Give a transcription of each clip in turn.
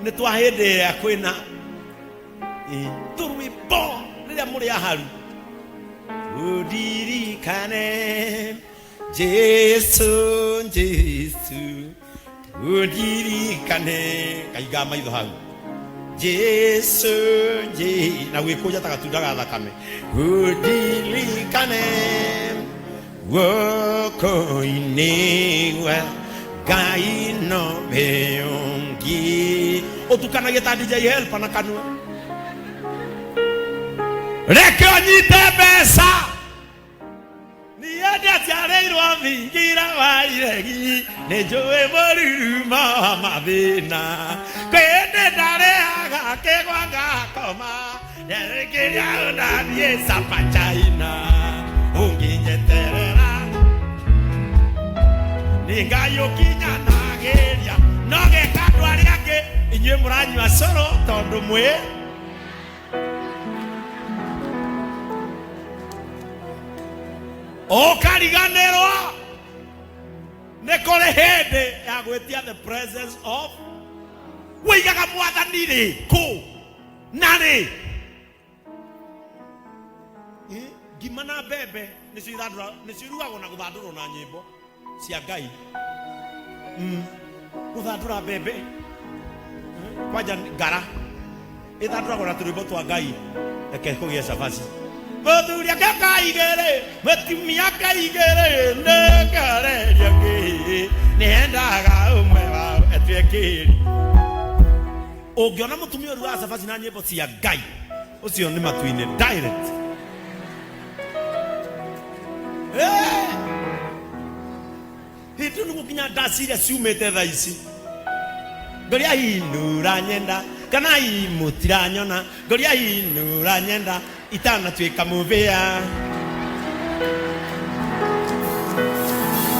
Nĩ twa hĩndĩ ĩrĩa kwĩna tũrwĩmbo rĩrĩa mũrĩ aharu. Ũndirikane Jesu, Jesu, ũndirikane. Kaiga maitho hau. Jesu, Jesu, na gwĩkũnja ta gatunda ga thakame. Ũndirikane guoko-inĩ gwa Ngai nowe ũngĩ. Ũtukanagia ta DJ Helper na kanua. Reke ũnyite mbeca. Niĩ ndaciarĩirwo thingira wa iregi, nĩ njũĩ mũrurumo wa mathĩna. Kwĩndĩ ndarĩaga kĩgwa ngakoma, nderĩkĩria ũndathiĩ Sapa China. Ũngĩnyeterera nĩ Ngai ũkinyanagĩria, no geka andũ arĩa angĩ, inyuĩ mũranyua cũrũ tondũ mwĩ ũkariganĩrwo nĩ kũrĩ hĩndĩ ya gwĩtia the presence of wĩigaga mwathani rĩ kũ na rĩ. Ngima na mbembe nĩcio nĩcio irugagwo na gũthandũrwo na nyĩmbo cia Ngai. Gũthandũra mbembe kwanja ngara ĩthandũragwo na tũrwĩmbo twa Ngai. Reke kũgĩe cabaci. Mũthuri akĩoka igĩrĩ, mũtumia akaigĩrĩ, nĩngareria kĩ nĩendaga ũmwe wao atue kĩri. Ũngĩona mũtumia ũrugaga cabaci na nyĩmbo cia Ngai, ũcio nĩ matu-inĩ direct. Hĩndĩ nĩ gũkinya ndaci iria ciumĩte thaa ici. Ngoria inura nyenda kana mũtiranyona, ngoria inura nyenda itanatuĩka mũbĩa.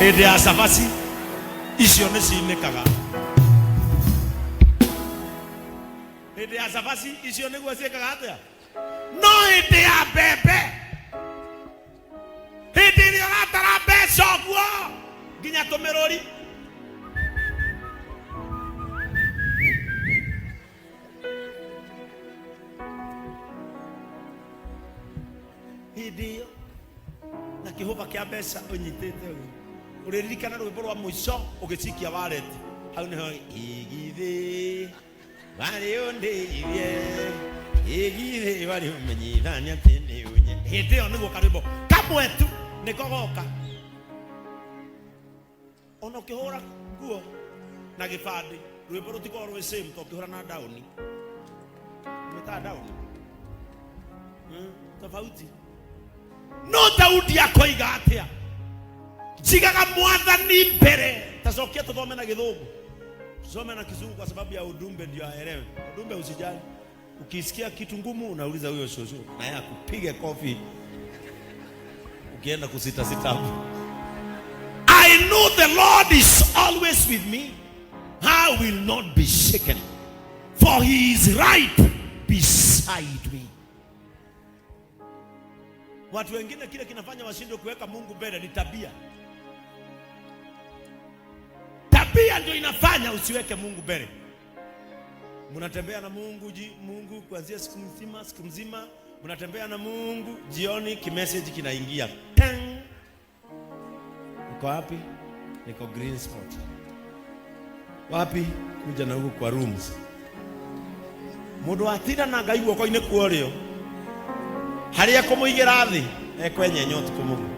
Hĩndĩ ya cabaci icio nĩ cinĩkaga. Hĩndĩ ya cabaci icio nĩguo ciĩkaga atĩa? No hĩndĩ ya mbembe, hĩndĩ ĩrĩa ũratara mbeca ũguo nginya tũmĩrũri hĩndĩ ĩyo na kĩhũba kĩa mbeca ũnyitĩte ũguo, ũrĩririkana rwĩmbo rwa mũico ũgĩcikia wallet hau nĩho igithĩ warĩ ũndĩithie, igithĩ warĩ ũmenyithania atĩ nĩ ũnye. Hĩndĩ ĩyo nĩguo karwĩmbo kamwe tu nĩko goka. Ona ũkĩhũra nguo na gĩbandĩ, rwĩmbo rũtikoragwo rwĩ same ta ũkĩhũra na ndaũni. Mĩtaga ndaũni. Tofauti. No Daudi akoiga atĩa? Njigaga mwathani mbere. Tacokia tuthome na gĩthũngũ, tusome na kizungu kwa sababu ya ujumbe ndio aelewe. Ujumbe usijali, ukisikia kitu ngumu unauliza huyo shosho na yeye akupige kofi ukienda kusita sita hapo. I know the Lord is always with me. I will not be shaken, for he is right beside me. Watu wengine kile kinafanya washindwe kuweka Mungu mbele ni tabia. Tabia ndio inafanya usiweke Mungu mbele. Mnatembea na Mungu Mungu kuanzia siku nzima, siku mzima mnatembea na Mungu, jioni kimessage kinaingia. Tang! Uko wapi? Niko Green Spot. Wapi? Kuja na huku kwa rooms. Mundu atinda na Ngai guoko-inĩ kwa ũrĩo, harĩa ekũmũigĩra thĩ ekwenyenya ũtukũ mũgima,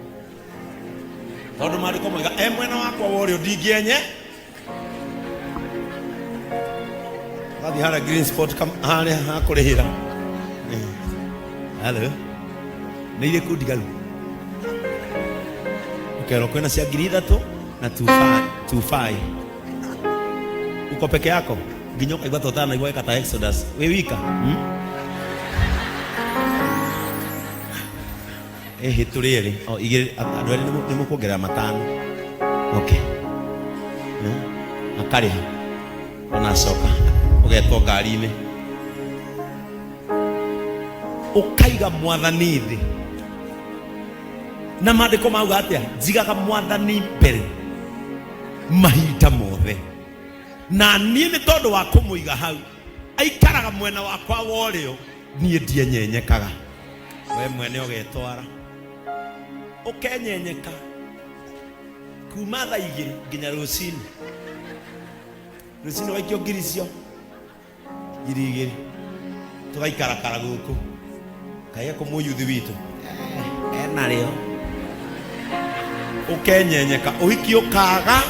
tondũ maandĩko moiga e mwena wakwa wa ũrĩo ndingĩenye. Wathiĩ harĩa Green Spot harĩa hakũrĩhĩra. Hello. Nĩ irĩkũ ndigaru? Ũkerwo kwĩna cia 3000 na 25. Uko peke yako nginya ũkaigua ta ũtanaigua weka ta Exodus. Wĩ wika? Ĩhĩ tũrĩ erĩ. O igĩrĩ andũ erĩ nĩ mũkuongerera matano. Okay. Akarĩha. Ona acoka ũgetwo ngari-inĩ. Ũkaiga mwathani thĩ. Na maandĩko mauga atĩa? Njigaga mwathani mbere mahinda mothe. Na niĩ nĩ tondũ wa kũmũiga hau. Aikaraga mwena wakwa wa ũrĩo, niĩ ndienyenyekaga. We mwene ũgetwara ũkenyenyeka kuma thaa 2 nginya rũcinĩ. Rũcinĩ waikio ngiri icio 2000, tũgaikarakara gũkũ kaĩ kũ mũyuthi witũ enarĩo, ũkenyenyeka, ũhiki ũkaga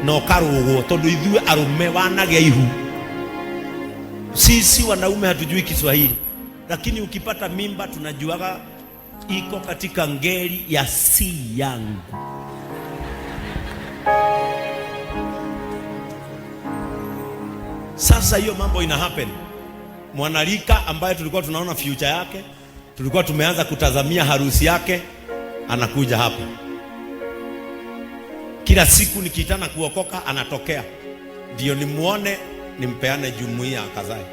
na ũkarũgwo, tondũ ithuĩ arũme wanagĩa ihu. Sisi wanaume hatujui Kiswahili, lakini ukipata mimba tunajuaga iko katika ngeli ya si yangu. Sasa hiyo mambo ina happen. Mwanarika ambaye tulikuwa tunaona future yake, tulikuwa tumeanza kutazamia harusi yake, anakuja hapa kila siku nikiitana kuokoka, anatokea ndio nimuone, nimpeane jumuiya akazae.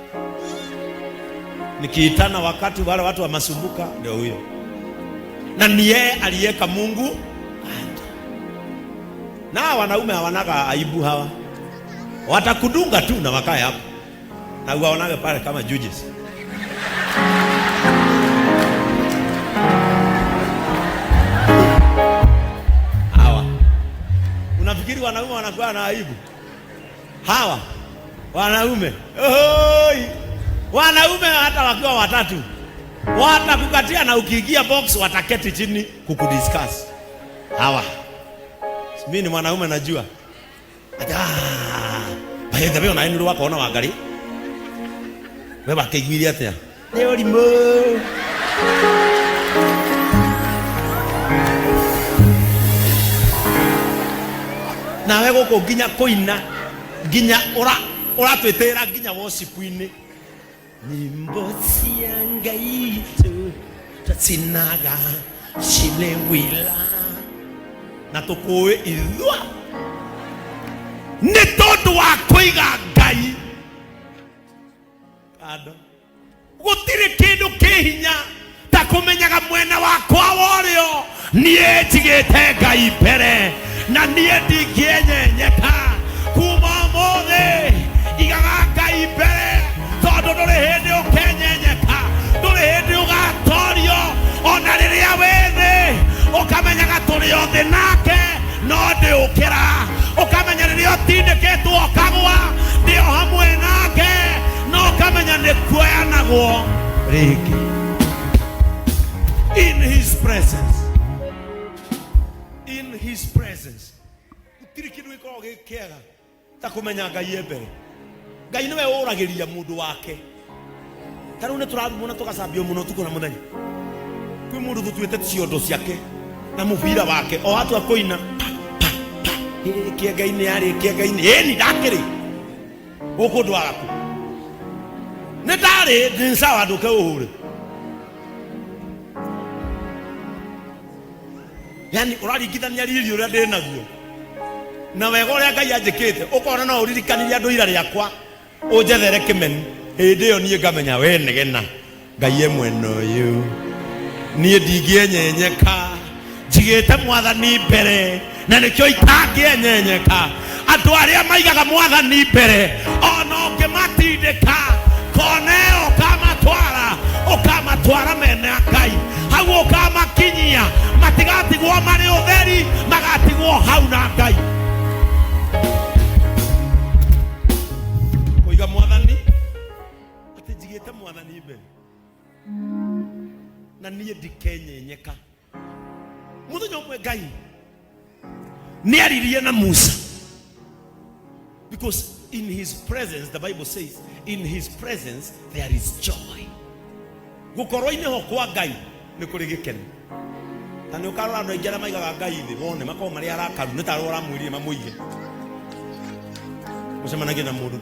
Nikiitana wakati wale watu wa masumbuka, ndio huyo, na ni yeye aliyeka Mungu kando. Na wanaume hawanaga aibu hawa, watakudunga tu na wakae hapo na uwaonage pale kama judges. Hawa unafikiri wanaume wanakuwa na aibu? Hawa wanaume, oi, wanaume hata wakiwa watatu watakukatia, na ukiingia box wataketi chini kukudiscuss. Hawa mimi ni mwanaume najua. Ati, by the way, ona nĩ wakona wangari we wakĩiguire atĩa? Nĩ ũrimũ. Nawe gũkũ nginya kũina, nginya ũratwĩtĩra nginya worship-inĩ, nyimbo cia Ngai tũcinaga cinewila na tũkũĩ ithua nĩ tondũ wa kũiga Ngai kando. Gũtirĩ kĩndũ kĩ hinya ta kũmenyaga mwena wakwa wa ũrĩo niĩ njigĩte Ngai mbere, na niĩ ndingĩenyenyeka. Kuma ũmũthĩ igaga Ngai mbere, tondũ ndũrĩ hĩndĩ ũkenyenyeka, ndũrĩ hĩndĩ ũgatorio. Ona rĩrĩa wĩ thĩ ũkamenyaga tũrĩ othe nake no ndĩũkĩra, ũkamenya rĩrĩa ũtindĩkĩtwo ũkagwa ndĩ o hamwe nake, no ũkamenya nĩ kuoyanagwo rĩngĩ. In his presence, in his presence, gũtirĩ kĩndũ gĩkoragwo gĩ kĩega ta kũmenya Ngai e mbere. Ngai nĩwe ũragĩria mũndũ wake. Ta rĩu nĩ tũrathimwo na tũgacambio mũno ũtukũ na mũthenya. Kwĩ mũndũ tũtuĩte ciondo ciake na mũbira wake, o atua kũina pa pa pa, kĩenga-inĩ arĩ kĩenga-inĩ, ĩni ndakĩrĩ gũkũ ndwara kũ nĩ ndarĩ nĩ sawa, ndũke ũhũre. Yani ũraringithania riri ũrĩa ndĩ naguo na wega ũrĩa Ngai anjĩkĩte, ũkona no ũririkanirie andũ ira rĩakwa ũnjethere kĩmeni. Hĩndĩ ĩyo niĩ ngamenya we negena Ngai e mwena ũyũ, niĩ ndingĩenyenyeka, njigĩte mwathani mbere na nĩkĩo itangĩenyenyeka. Andũ arĩa maigaga mwathani mbere, ona ũngĩmatindĩka kona ĩyo, ũkamatwara, ũkamatwara mene ya Ngai hau, ũkamakinyia, matigatigwo marĩ ũtheri, magatigwo hau na Ngai. Kũiga mwathani, atĩ njigĩte mwathani mbere na niĩ ndikenyenyeka. Mũthenya ũmwe Ngai nĩ aririe na Musa, because in his presence, the Bible says, in his presence there is joy. Gũkorwo-inĩ ho kwa Ngai nĩ kũrĩ gĩkeno. Ta nĩ ũkarora andũ aingĩ arĩa maigaga Ngai thĩ, wone makoragwo marĩ arakaru, nĩ tarĩ ũramwĩrire mamũige. Mũcemanagie na mũndũ,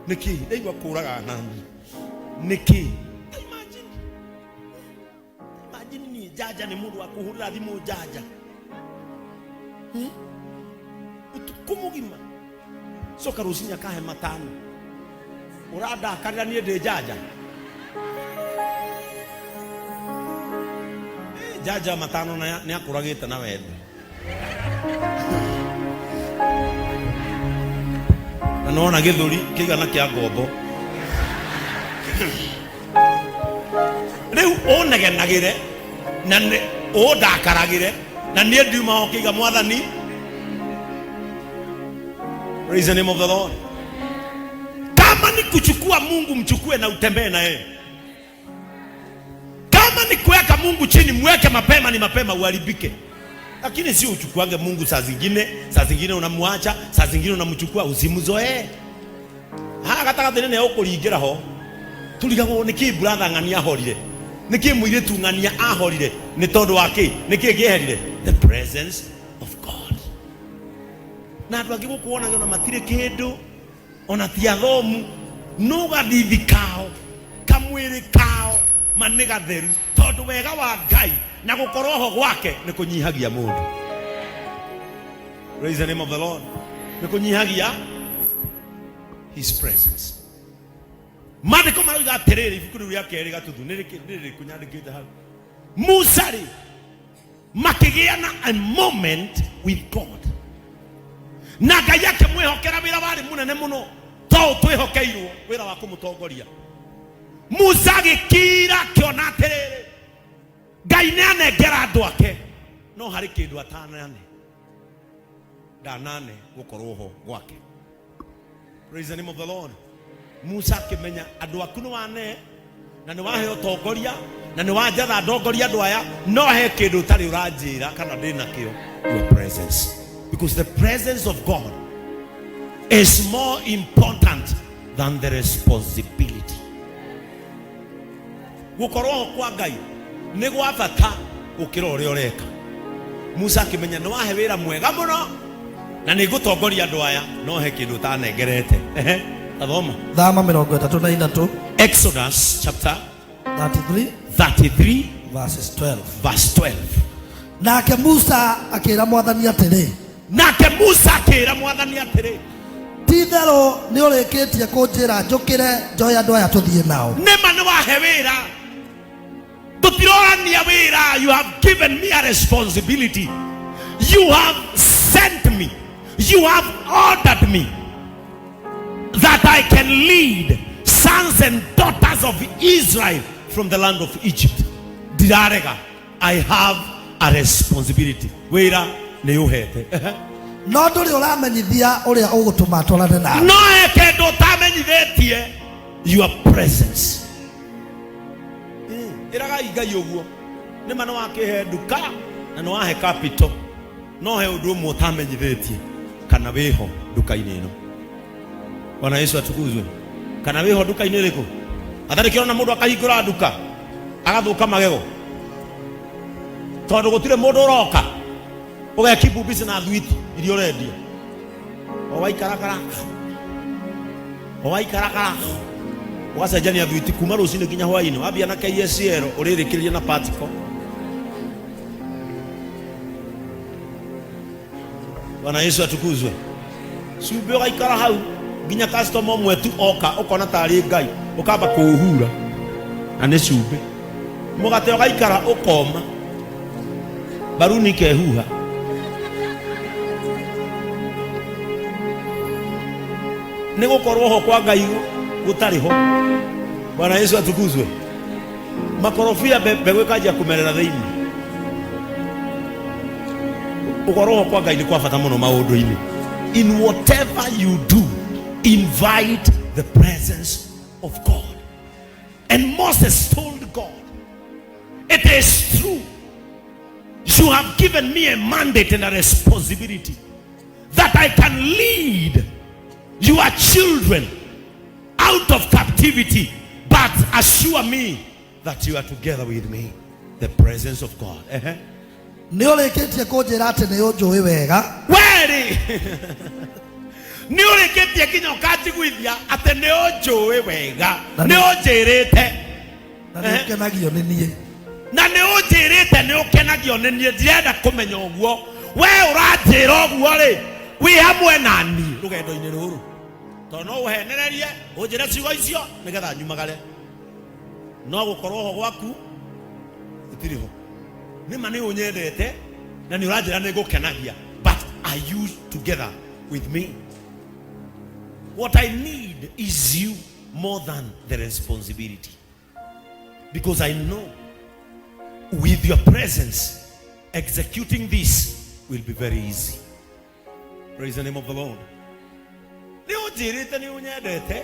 nĩkĩ ndaigua kũraga nani, nĩkĩ? Imagine, imagine niĩ njanja nĩ mũndũ wa kũhũrĩra thimũ njanja. Ũtukũ mũgima, coka rũcinĩ akahe matano, ũrandakarĩra niĩ ndĩ njanja. Njanja matano na nĩ akũragĩte na wendo na Nona gĩthũri kĩigana kĩa ngombo. Rĩu ũnegenagĩre na ũndakaragĩre na niĩ ndiuma ho kĩiga mwathani. Praise the name of the Lord. Kama ni kuchukua Mungu, mchukue na utembee na yeye. Kama ni kuweka Mungu chini, mweke mapema, ni mapema uharibike. Lakini sio uchukuange Mungu saa zingine, saa zingine unamwacha, saa zingine unamchukua, usimzoee. Haha gatagatĩ nĩ ũkũringĩra ho. Turigagwo nĩ kĩ brother ng'ania ahorire, nĩ kĩ mũirĩtu ng'ania ahorire, nĩ tondũ wa kĩ, nĩ kĩ kĩeherire? The presence of God. Na andũ angĩ gũkũ wonaga ona matirĩ kĩndũ, ona ti athomu, no gathithi kao, kamwĩrĩ kao, ma nĩ gatheru, tondũ wega wa Ngai na gũkorwo ho gwake nĩ kũnyihagia mũndũ. Praise the name of the Lord. Nĩ kũnyihagia his presence. Maandĩko maroiga atĩrĩrĩ, ibuku rĩu rĩa kerĩ gatuthu nĩ rĩrĩkũ nyandĩkĩte hau? Musa rĩ, makĩgĩa na a moment with God, na Ngai akĩmwĩhokera wĩra warĩ mũnene mũno, to twĩhokeirwo wĩra wa kũmũtongoria. Musa agĩkira akĩona atĩrĩrĩ, Ngai nĩ anengera andũ ake, no harĩ kĩndũ atanane ndanane gũkorwo ho gwake. Praise the name of the Lord. Musa akĩmenya andũ aku nĩ wane na nĩ wahe ũtongoria na nĩ wanjatha ndongoria andũ aya, no he kĩndũ ũtarĩ ũranjĩra kana ndĩ nakĩo, your presence, because the presence of God is more important than the responsibility. Gũkorwo ho kwa Ngai nĩ gwa bata gũkĩra ũrĩa ũreka. Musa akĩmenya nĩ wahe wĩra mwega mũno na nĩ ngũtongoria andũ aya, no he kĩndũ ũtanengerete. Ehe, tathoma. Thama 33. Exodus chapter 33 33 verses 12. Verse 12. Nake Musa akĩra mwathani atĩrĩ, Nake Musa akĩra mwathani atĩrĩ, ti itherũ nĩ ũrĩkĩtie kũnjĩra njũkĩre njoe andũ aya tũthiĩ nao. Nĩma nĩ wahe wĩra, tũtirorania wĩra. You have given me a responsibility, you have sent me, you have ordered me that I can lead sons and daughters of Israel from the land of Egypt. Ndirarega, I have a responsibility. Wĩra nĩ ũhete. Ehe. No ndũrĩ ũramenyithia ũrĩa ũgũtũma twarane nawe. No he kĩndũ ũtamenyithĩtie, your presence. Ĩragai Ngai ũguo, nĩma nĩ wakĩhe nduka na nĩ wahe capital, no he ũndũ ũmwe ũtamenyithĩtie, kana wĩho nduka-inĩ ĩno. Bwana Yesu atukuzwe. Kana wĩho nduka-inĩ ĩrĩkũ? Atarĩ kĩona mũndũ akahingũra nduka agathũka magego tondũ gũtirĩ mũndũ ũroka, ũgekibu busy na thwiti iria ũrendia, o waikarakara o waikarakara ũgacenjania thwiti kuma rũcinĩ nginya hwainĩ, wambia na KSL ũrĩrĩkĩrĩria na Patiko. Bwana Yesu atukuzwe. Cumbĩ ũgaikara hau nginya customer ũmwe tu oka, ũkona tarĩ Ngai, ũkamba kũũhura na nĩ cumbĩ. Mũgate ũgaikara ũkoma, baruni ikehuha. Nĩ gũkorwo ho kwa Ngai gũtarĩ ho. Bwana Yesu atukuzwe. Makorobia mbegũ ĩkanjia kũmerera thĩinĩ. Gũkorwo ho kwa Ngai nĩ kwa bata mũno maũndũ-inĩ. In whatever you do, invite the presence of God. And Moses told God, it is true, you have given me a mandate and a responsibility that I can lead your children out of captivity, but assure me that you are together with me. The presence of God. Ehe. Nĩ ũrĩkĩtie kũnjĩra atĩ nĩ ũnjũĩ wega. Weri nĩ ũrĩkĩtie nginya ũkanjiguithia atĩ nĩ ũnjũĩ wega, nĩ ũnjĩrĩte na nĩ ũkenagio nĩ niĩ. Na nĩ ũnjĩrĩte nĩ ũkenagio nĩ niĩ. Ndirenda kũmenya ũguo we ũranjĩra ũguo rĩ, wĩ hamwe na niĩ rũgendo-inĩ rũrũ, tondũ no ũhenererie ũnjĩre ciugo icio nĩgetha nyumagare, no gũkorwo ho gwaku itirĩ ho. Nĩma nĩ ũnyendete na nĩ ũranjĩra nĩ ngũkenagia, but are you together with me? What I need is you more than the responsibility, because I know with your presence executing this will be very easy. Praise the name of the Lord. Nĩ ũnjĩrĩte nĩ ũnyendete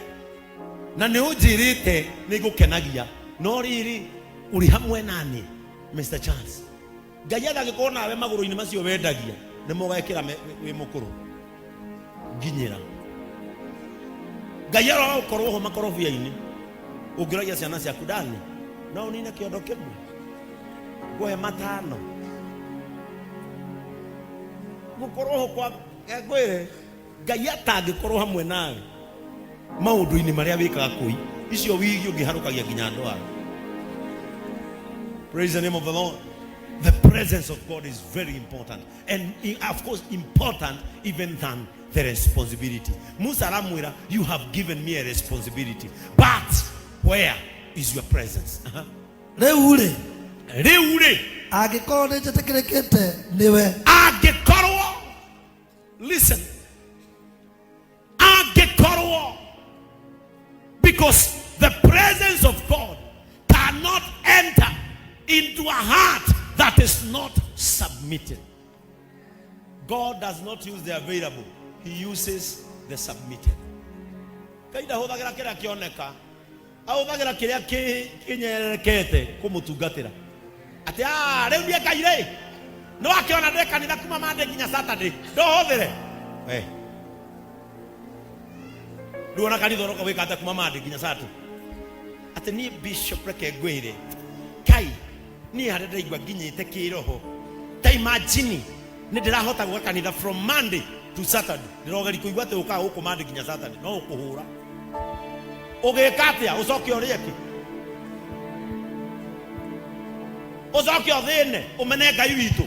na nĩ ũnjĩrĩte nĩ ngũkenagia, no rĩrĩ ũrĩ hamwe nani, Mr. Charles. Ngai angĩkorwo nawe magũrũ-inĩ macio wendagia nĩ mũgekĩra wĩ mũkũrũ nginyĩra. Ngai aroga gũkorwo ho makorobia-inĩ, ũngĩragia ciana ciaku ndani no ũnine kĩondo kĩmwe ngũhe matano gũkorwo ho kwa ngwĩre Ngai atangĩkorwo hamwe nawe maũndũ-inĩ marĩa wĩkaga kũi icio wigi ũngĩharũkagia nginya ndwara. Praise the name of the Lord. The presence of God is very important, and of course important even than the responsibility. Musa aramwĩra, you have given me a responsibility, but where is your presence? Rĩu rĩ, Rĩu rĩ, angĩkorwo nĩ njĩtĩkĩrĩkĩte nĩwe, angĩkorwo, listen, angĩkorwo, because the presence of God cannot enter into a heart that is not submitted. God does not use the available, he uses the submitted. Ngai ndahũthagĩra kĩrĩa kĩoneka, ahũthagĩra kĩrĩa kĩnyerekete kũmũtungatĩra. Atĩ rĩu niĩ Ngai rĩ, nĩ wakĩona ndĩ kanitha kuma Monday nginya Saturday, ndũhũthĩre. We. Rĩu ona kanitha ũroka gwĩka atĩa kuma Monday nginya Saturday? Atĩ niĩ bishop reke ngwĩre, Ngai niĩ harĩa ndĩraigua nginyĩte kĩroho, ta imagine nĩ ndĩrahota gũka kanitha from Monday to Saturday. Ndĩrogeri kũigua atĩ ũkaga gũkũ Monday nginya Saturday, no ũkũhũra. Ũgĩka atĩa? Ũcoke ũrĩe kĩ? Ũcoke ũthĩne ũmene Ngai witũ.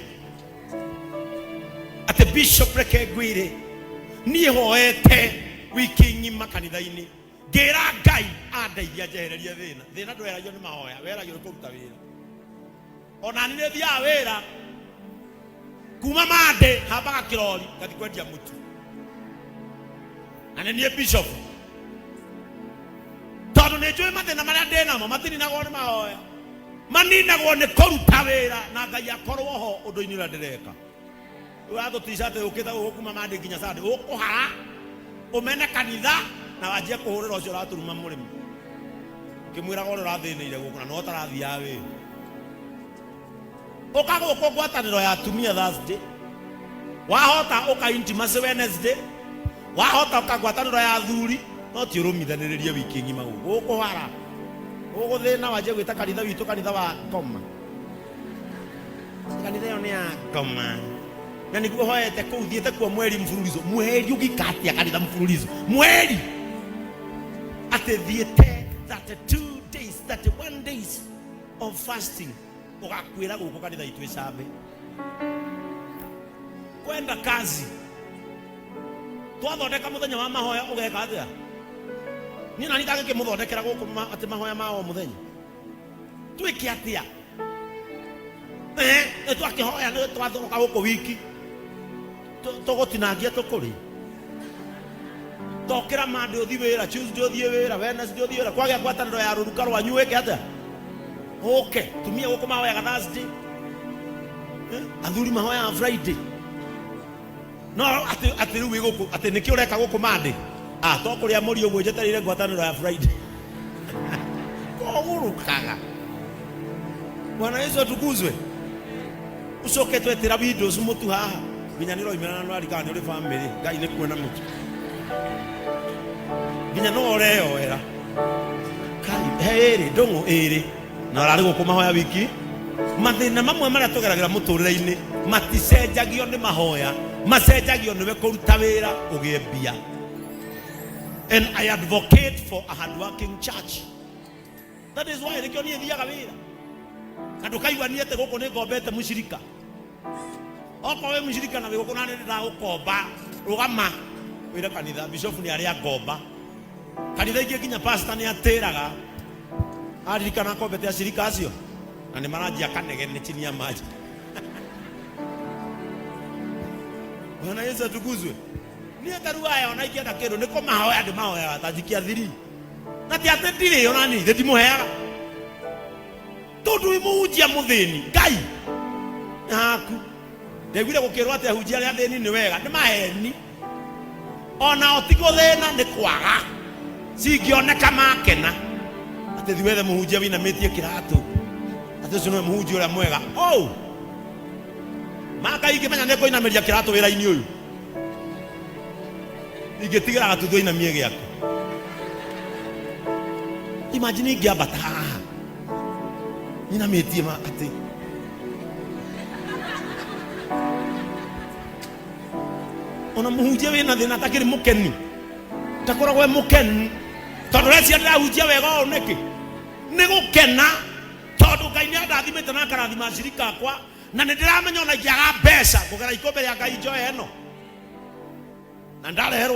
Atĩ bishop reke ngwĩre, niĩ hoete wiki ng'ima kanitha-inĩ, ngĩra Ngai andeithia njehererie thĩna. Thĩna ndweragio nĩ mahoya, weragio nĩ kũruta wĩra. Ona niĩ nĩ thiaga wĩra kuma Monday, hambaga kĩrori ngathi kwendia mũtu, na nĩ niĩ bishop, tondũ nĩ njũĩ mathĩna marĩa ndĩ namo matininagwo nĩ mahoya, maninagwo nĩ kũruta wĩra na Ngai akorwo ho ũndũ-inĩ ũrĩa ndĩreka. Ũratũtica atĩ ũkĩte gũkũ kuma Monday nginya Sunday, ũkũhara ũmene kanitha na wanjie kũhũrĩra ũcio ũraturuma mũrĩmi, ũkĩmwĩraga ũrĩa ũrathĩnĩire gũkũ na no ũtarathiaga wĩra. Ũka gũkũ ngwatanĩro ya atumia Thursday, wahota ũka intimacy Wednesday, wahota ũka ngwatanĩro ya athuri, no ti ũrũmithanĩrĩrie wiki ng'ima gũkũ. Ũkũhara ũgũthĩna wanjie gwĩta kanitha witũ kanitha wa ngoma. Kanitha ĩyo nĩ ya ngoma na nĩguo hoete kũu thiĩte kuo mweri mfululizo. Mweri ũgĩka atĩa kanitha mfululizo? Mweri atĩ thiĩte 32 days, 31 days of fasting, ũgakwĩra gũkũ kanitha itũ ĩcambe kwenda kazi. Twathondeka mũthenya wa mahoya, ũgeka atĩa? Niĩ nani ndangĩkĩmũthondekera gũkũ atĩ mahoya ma o mũthenya twĩke atĩa? Nĩ twakĩhoya, nĩ twathoka gũkũ wiki tũgũtinangia tũkũrĩ tokĩra Monday ũthi wĩra, Tuesday ũthiĩ wĩra, Wednesday ũthiĩ wĩra, kwagĩa ngwatanĩro ya rũruka rwanyu wĩke atĩa? Ũke tumia gũkũ mahoyaga Thursday, athuri mahoyaga Friday, no atĩ atĩ rĩu wĩ gũkũ atĩ nĩkĩ ũreka gũkũ Monday? To kũrĩa mũri ũguo njetereire ngwatanĩro ya Friday kũgũrũkaga. Bwana Yesu atukuzwe. Ucoke twetĩra windows mũtu haha nginya nĩ ũroimĩra na nĩwarikana nĩ ũrĩ family. Ngai nĩ kuona mũtu nginya no ũreyoera kai he ĩrĩ ndũng'ũ ĩrĩ na ũrarĩ gũkũ mahoya wiki. Mathĩna mamwe marĩa tũgeragĩra mũtũrĩre-inĩ maticenjagio nĩ mahoya, macenjagio nĩwe kũruta wĩra ũgĩe mbia. And I advocate for a hardworking church. That is why nĩkĩo niĩ thiaga wĩra na ndũkaigua niĩ atĩ gũkũ nĩ ngombete mũcirika. Okorwo wĩ mũcirika na wĩ gũkũ na nĩ ndĩragũkomba, rũgama wĩre kanitha bishop nĩ arĩa ngomba. Kanitha ingĩ nginya pastor nĩ atĩraga aririkana akombete acirika acio na nĩ maranjia kanegene chini ya maji. Bwana Yesu atukuzwe. Niĩ ta rĩu aya ona ingĩenda kĩndũ nĩ kũmahoya ndĩmahoyaga ta njikia thiri. Na ti atĩ ndirĩ ona niĩ ndimũheaga. Tondũ wĩ mũhunjia mũthĩni, Ngai nĩ haku. Ndaiguire gũkĩrwo atĩ ahunjia arĩa athĩni nĩ wega, nĩ maheni. Onao ti gũthĩna nĩ kwaga. Cingĩoneka makena. Atĩ thiĩ wethe mũhunjia wĩinamĩtie kĩratũ. Atĩ ũcio nĩwe mũhunjia ũrĩa mwega. Oh! Ma Ngai ingĩmenya nĩ ngũinamĩria kĩratũ wĩra-inĩ ũyũ. Ingĩtigĩra gatutu ainamie gĩake. Imagine ingĩambata haha. Nyinamĩtie ma atĩ ona mũhunjia wĩna thĩna atakĩrĩ mũkenu takoragwo e mũkenu tondũ reciria ndĩrahunjia wega ũũ nĩkĩ nĩ gũkena tondũ Ngai nĩ andathimĩte na akarathima acirika akwa na nĩ ndĩramenya ona ingĩaga mbeca ngũgera ikũmbĩ rĩa Ngai njoe ĩno na ndareherwo.